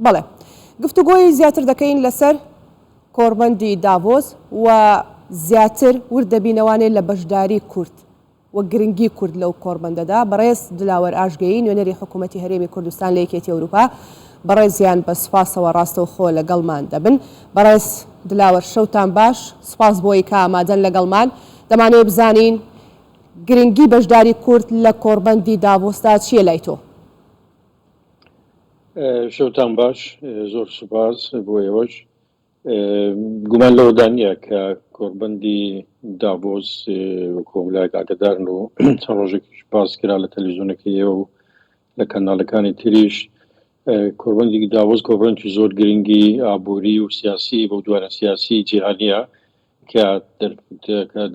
بەڵێ گفتوگۆی زیاتر دەکەین لەسەر کۆڕبەندی داڤۆس و زیاتر ورد دەبینەوانێ لە بەشداری کورد و گرنگی کورد لەو کۆڕبەندەدا، بەڕێز دلاوەر ئاژگەیی نوێنەری حکوومەتی هەرێمی کوردستان لە یەکێتی ئەوروپا، بەڕێزیان بە سوپاسەوە ڕاستەوخۆ لەگەڵمان دەبن. بەڕێز دلاوەر شەوتان باش، سوپاس بۆی کە ئامادەن لەگەڵمان. دەمانەوێت بزانین گرنگی بەشداری کورد لە کۆڕبەندی داڤۆسدا چییە لای تۆ؟ شەوتان باش، زۆر سوپاس بۆ ئێوەش. گومان لەوەدا نییە کە کۆڕبەندی داڤۆس وەکو هەموو لایەک ئاگادارن و چەند ڕۆژێکیش باس کرا لە تەلەڤیزیۆنەکەی ئێوە و لە کەناڵەکانی تریش کۆڕبەندی داڤۆس کۆڕبەندی زۆر گرنگی ئابووری و سیاسی بۆ دوارە سیاسی جیهانیە کە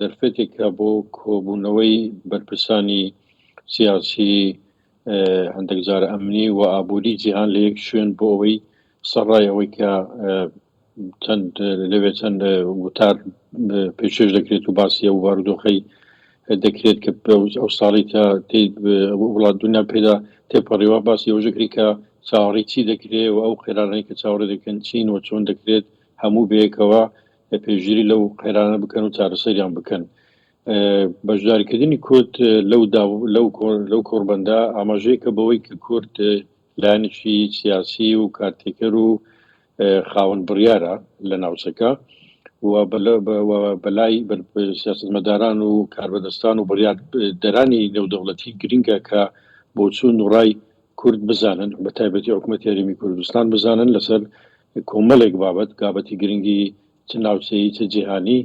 دەرفەتێکە بۆ کۆبوونەوەی بەرپرسانی سیاسی هەندێک جار ئەمنی و ئابووری جیهان لە یەک شوێن بۆ ئەوەی سەرڕای ئەوەی کە چەند لەوێ چەند وتار پێشێش دەکرێت و باسی ئەو بارودۆخەی دەکرێت کە ئەو ساڵی تا وڵات دنیا پێدا تێپەڕیوە باسی ئەوەش دەکرێت کە چاوەڕێی چی دەکرێت و ئەو قەیرانەی کە چاوەڕێ دەکەن چین و چۆن دەکرێت هەموو بەیەکەوە پێشگیری لەو قەیرانە بکەن و چارەسەریان بکەن. بەشداریکردنی کورد لەو لەو کۆڕبەندە ئاماژەیەکە بەوەی کە کورد لایەنێکی سیاسی و کارتێکەر و خاوەن بڕیارە لە ناوچەکە و بەلای سیاستمەداران و کاربەدەستان و بڕیاردەرانی نێودەوڵەتی گرنگە کە بۆچوون و ڕای کورد بزانن بە تایبەتی حکوومەتی هەرێمی کوردستان بزانن لەسەر کۆمەڵێک بابەت گابەتی گرنگی چ ناوچەیی چ جیهانی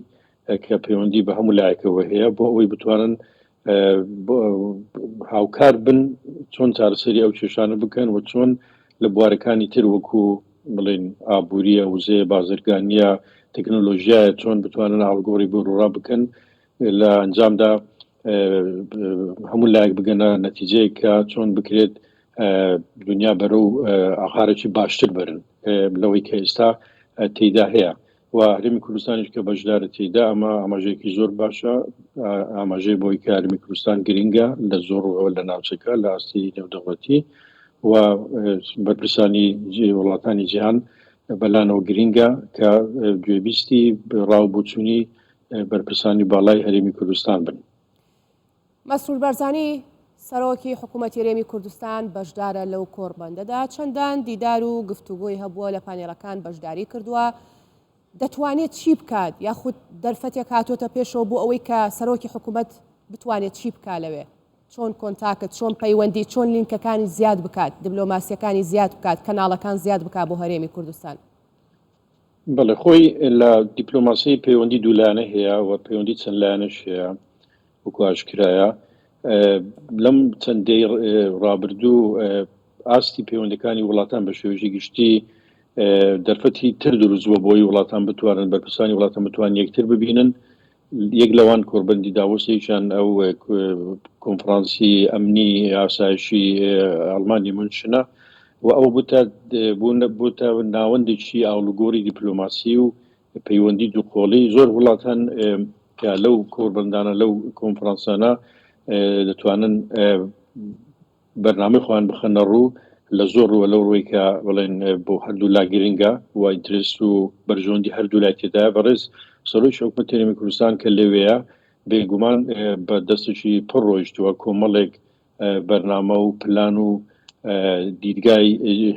کە پەیوەندی بە هەموو لایەکەوە هەیە بۆ ئەوەی بتوانن هاوکار بن چۆن چارەسەری ئەو کێشانە بکەن و چۆن لە بوارەکانی تر وەکو بڵین ئابووریە وزەیە بازرگانیە تەکنۆلۆژیایە چۆن بتوانن ئاڵگۆڕی بۆ بکەن لە ئەنجامدا هەموو لایەک بگەنە نەتیجەیەک کە چۆن بکرێت دنیا بەرەو ئاقارێکی باشتر بەرن لەوەی کە ئێستا تێدا هەیە و هەرێمی کوردستانیش کە بەشدارە تێیدا ئەمە ئاماژەیەکی زۆر باشە ئاماژەی بۆی کە هەرێمی کوردستان گرنگە لە زۆر ڕووەوە لە ناوچەکە لە ئاستی نێودەوڵەتی و بەرپرسانی وڵاتانی جیهان بەلانەوە گرنگە کە گوێبیستی ڕاو بۆچوونی بەرپرسانی باڵای هەرێمی کوردستان بن. مەسرور بارزانی سەرۆکی حکوومەتی هەرێمی کوردستان بەشدارە لەو کۆڕبەندەدا، چەندان دیدار و گفتوگۆی هەبووە لە پانێڵەکان بەشداری کردووە، دەتوانێت چی بکات یاخود دەرفەتێک هاتۆتە پێشەوە بۆ ئەوەی کە سەرۆکی حکوومەت بتوانێت چی بکات لەوێ؟ چۆن contact، چۆن پەیوەندی، چۆن لینکەکانی زیاد بکات، دبلۆماسیەکانی زیاد بکات، کەناڵەکان زیاد بکات بۆ هەرێمی کوردستان؟ بەڵێ خۆی لە دیپلۆماسی پەیوەندی دوولایەنە هەیە و پەیوەندی چەند لایەنەش هەیە وەکو ئاشکرایە لەم چەند دەی ڕابردوو ئاستی پەیوەندەکانی وڵاتان بە شێوەیەکی گشتی دەرفەتی تر دروست بووە بۆی وڵاتان بتوانن بەرپرسانی وڵاتان بتوان یەکتر ببینن یەک لەوان کۆڕبەندی داوۆس یەکیان ئەو کۆنفرانسی ئەمنی ئاسایشی ئەڵمانی مونشنە و ئەو بوتە بوتە ناوەندێکی ئاڵوگۆری دیپلۆماسی و پەیوەندی دووقۆڵی زۆر وڵاتان کە لەو کۆڕبەندانە لەو کۆنفرانسانە دەتوانن بەرنامەی خۆیان بخەنە ڕوو لە زۆر ڕووە لەو ڕووی کە بڵێن بۆ هەردوو لا گرنگە و interest و بەرژەوەندی هەردوو لای تێدایە بەڕێز سەرۆکی حکومەتی هەرێمی کوردستان کە لەوێیە بێگومان بە دەستێکی پڕ ڕۆیشتووە کۆمەڵێک بەرنامە و پلان و دیدگای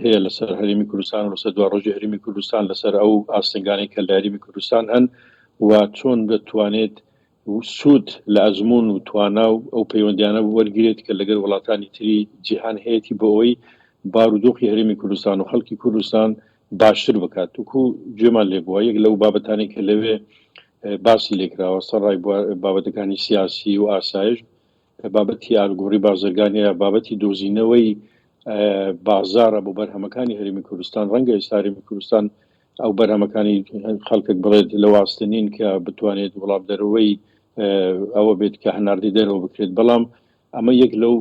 هەیە لەسەر هەرێمی کوردستان و لەسەر دواڕۆژی هەرێمی کوردستان لەسەر ئەو ئاستەنگانەی کە لە هەرێمی کوردستان هەن و چۆن دەتوانێت سوود لە ئەزموون و توانا و ئەو پەیوەندیانە وەرگرێت کە لەگەل وڵاتانی تری جیهان هەیەتی بۆ ئەوەی بارودۆخی هەرێمی کوردستان و خەڵکی کوردستان باشتر بکات وکو گوێمان لێ بووە یەک لەو بابەتانەی کە لەوێ باسی لێکراوە سەرڕای بابەتەکانی سیاسی و ئاسایش بابەتی ئالگۆڕی بازرگانیە بابەتی دۆزینەوەی بازارە بۆ بەرهەمەکانی هەرێمی کوردستان ڕەنگە ئێستا هەرێمی کوردستان ئەو بەرهەمەکانی خەڵکێک بڵێت لە واستە نین کە بتوانێت وڵامدەرەوەی ئەوە بێت کە هەناردەی دەرەوە بکرێت بەڵام ئەمە یەک لەو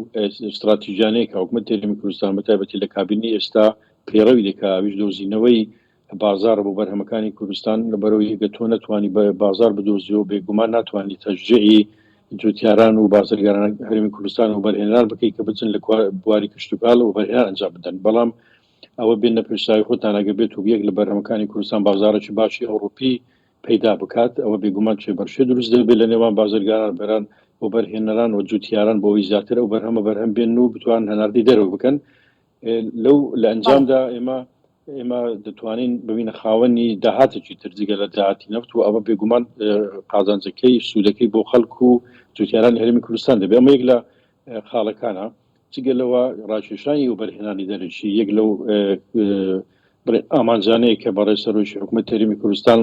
استراتیژانەیە کە حکومەت هەرێمی کوردستان بە تایبەتی لە کابینی ئێستا پەیڕەوی دەکا ئەویش دۆزینەوەی بازاڕە بۆ بەرهەمەکانی کوردستان لەبەرەوەی گە تۆ نەتوانی بازاڕ بدۆزیەوە بێگومان ناتوانانی تەشجیعی جوتیاران و بازرگانان هەرێمی کوردستان و بەرهێنەران بکەیت کە بچن لە بواری کشتوکاڵ و بەرهێنان ئەنجام بدەن بەڵام. ئەوە بێنە پێشچاوی خۆتان ئەگەر بێت و یەک لە بەرهەمەکانی کوردستان بازاڕێکی باشی ئەوڕوپی پەیدا بکات ئەوە بێگومان کێبەرکێ دروست دەبێت لە نێوان بازرگانان بەران وەبەرهێنەران و جوتیاران بۆ ئەوەی زیاتر ئەو بەرهەمە بەرهەم بێن و بتوان هەناردەی دەرەوە بکەن لەو لە ئەنجامدا ئێمە ئێمە دەتوانین ببینە خاوەنی داهاتێکی تر جگە لە داهاتی نەفت و ئەوە بێگومان قازانجەکەی سوودەکەی بۆ خەڵک و جوتیارانی هەرێمی کوردستان دەبێت ئەمە یەک لە خاڵەکانە جگە لەوە ڕاکێشانی وەبەرهێنانی دەرەکی یەک لەو ئامانجانەیە کە بەڕێز سەرۆکی حکوومەت هەرێمی کوردستان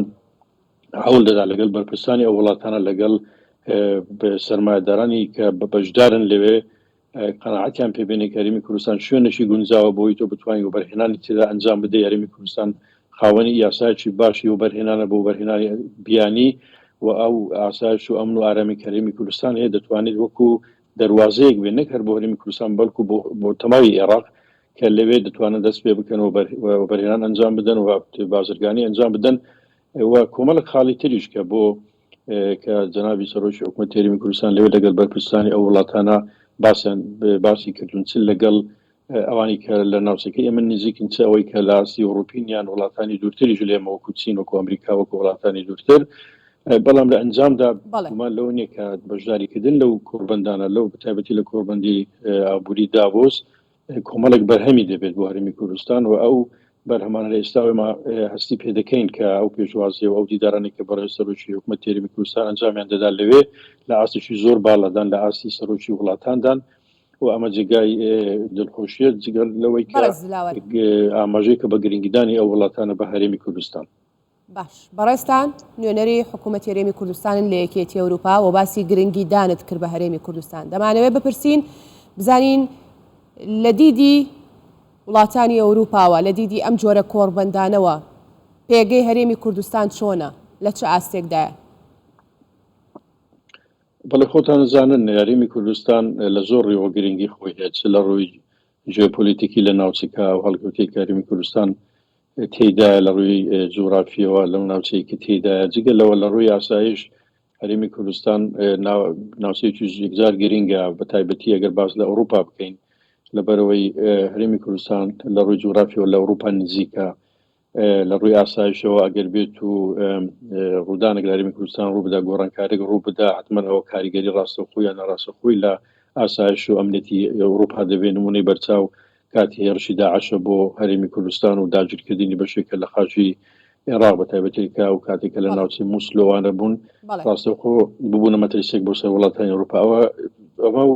هەوڵ دەدا لەگەڵ بەرپرسانی ئەو وڵاتانە لەگەڵ سەرمایەدارانی کە بە بەشدارن لەوێ قەناعەتیان پێ بێنێ کە هەرێمی کوردستان شوێنێکی گونجاوە بۆی تۆ بتوانانی وەبەرهێنانی تێدا ئەنجام بدەی هەرێمی کوردستان خاوەنی یاسایەکی باشی وەبەرهێنانە بۆ وەبەرهێنانی بیانی و ئەو ئاسایش و ئەمن و ئارامی کە هەرێمی کوردستان هەیە دەتوانێت وەکو دەروازەیەک بێت نەک هەر بۆ هەرێمی کوردستان بەڵکو بۆ تەواوی عێراق کە لەوێ دەتوانن دەست پێ بکەن و وەبەرهێنان ئەنجام بدەن و بازرگانی ئەنجام بدەن و کۆمەڵک خاڵی تریش کە بۆ کە جەنابی سەرۆکی حکوومەت هەرێمی کوردستان لەوێ لەگەڵ بەرپرسانی ئەو وڵاتانە باسیان باسی کردوون چ لەگەڵ ئەوانی کە لە ناوچەکەی ئێمە نزیکن چ ئەوەی کە لە ئاستی ئەوڕوپین یان وڵاتانی دوورتریش لە ئێمە وەکو چین وەکو ئەمریکا وەکو وڵاتانی دوورتر بەڵام لە ئەنجامدا گومان لەوە نییە کە بەشداریکردن لەو کۆڕبەندانە لەو بەتایبەتی لە کۆڕبەندی ئابووری داڤۆس کۆمەڵێک بەرهەمی دەبێت بۆ هەرێمی کوردستان و ئەو بەرهەمانە لە ئێستا ئێمە هەستی پێ دەکەین کە ئەو پێشوازی و ئەو دیدارانەی کە بەڕێز سەرۆکی حکوومەت هەرێمی کوردستان ئەنجامیان دەدا لەوێ لە ئاستێکی زۆر باڵادان لە ئاستی سەرۆکی وڵاتاندان و ئەمە جێگای دڵخۆشیە جگەل لەوەی کە بەڕێز دلاوەر. ئاماژەیەکە بە گرنگیدانی ئەو وڵاتانە بە هەرێمی کوردستان. باش بەڕێزتان نوێنەری حکوومەتی هەرێمی کوردستانن لە یەکێتی ئەوروپا و باسی گرنگی دانت کرد بە هەرێمی کوردستان دەمانەوێت بپرسین بزانین لە دیدی وڵاتانی ئەوروپاوە لە دیدی ئەم جۆرە کۆڕبەندانەوە پێگەی هەرێمی کوردستان چۆنە لە چ ئاستێکدایە؟ بەڵێ خۆتان ئەزانن هەرێمی کوردستان لە زۆر ڕووەوە گرنگی خۆی هەیە چ لە ڕووی جیۆپۆلیتیکی لە ناوچەکە و هەڵکەوتەی کە هەرێمی کوردستان تێیدایە لە ڕووی جوگرافیەوە لەو ناوچەیە کە تێیدایە جگە لەوە لە ڕووی ئاسایش هەرێمی کوردستان ناوچەیەکی یەکجار گرنگە بە تایبەتی ئەگەر باس لە ئەوروپا بکەین لەبەرەوەی هەرێمی کوردستان لە ڕووی جوگرافیەوە لە ئەوروپا نزیکە لە ڕووی ئاسایشەوە ئەگەر بێت و ڕوودانێک لە هەرێمی کوردستان ڕوو بدا گۆڕانکارێک ڕوو بدا حتمما ئەوە کاریگەری ڕاستەوخۆ یان ناڕاستەوخۆی لە ئاسایش و ئەمنیەتی ئەوروپا دەبێت نمونەی بەرچاو کاتی هێرشی داعشە بۆ هەرێمی کوردستان و داگیرکردنی بەشێکە لە خاکی عێراق بە تایبەتی کە ئەو کاتێک کە لە ناوچەی مووسلۆوانە بوون ڕاستەوخۆ ببوونە مەترسێک بۆ سەر وڵاتانی ئەوروپا ئەوە ئەمە و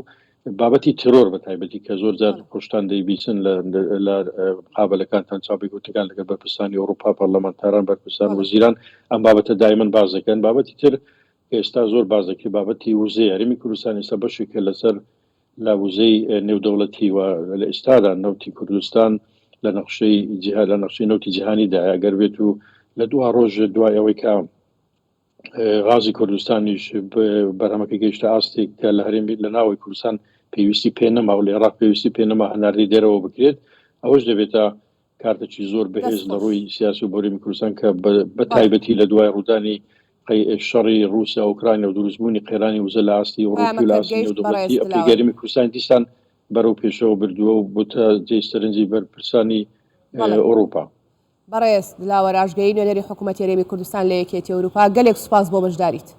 بابەتی ترۆر بە تایبەتی کە زۆر جار خۆشتان دەیبیسن لە مقابلەکانتان چاوپێکەوتنەکان لەگەڵ بەرپرسانی ئەوروپا پەرلەمانتاران بەرپرسان وەزیران ئەم بابەتە دایمەن باس دەکەن بابەتی تر کە ئێستا زۆر باس دەکرێت بابەتی وزەی هەرێمی کوردستان ئێستا بەشێکە لەسەر لە وزەی نێودەوڵەتی و لە ئێستادا نەوتی کوردستان لە نەخشەی جیها لە نەخشەی نەوتی جیهانیدا ئەگەر بێت و لە دوا ڕۆژ دوای ئەوەی کە غازی کوردستانیش بەرهەمەکەی گەیشتە ئاستێک کە لە هەرێمی لە ناوەی کوردستان پێویستی پێ نەما و لە عێراق پێویستی پێ نەما هەناردەی دەرەوە بکرێت ئەوەش دەبێتە کارتێکی زۆر بەهێز لە ڕووی سیاسی و بۆ هەرێمی کوردستان کە بە تایبەتی لە دوای ڕوودانی شەڕی ڕووسیا ئۆکرانیا و دروستبوونی قەیرانی وزە لە ئاستی ئەوروپی و لە ئاستی نێودەوڵەتی ئەپریگەرمی هەرێمی کوردستان دیسان بەرەو پێشەوە بردووە و بۆتە جێی سەرنجی بەرپرسانی ئەوروپا. بەڕێز دلاوەر ئاژگەیی نوێنەری حکوومەتی هەرێمی کوردستان لە یەکێتی ئەوروپا گەلێک سوپاس بۆ بەشداریت.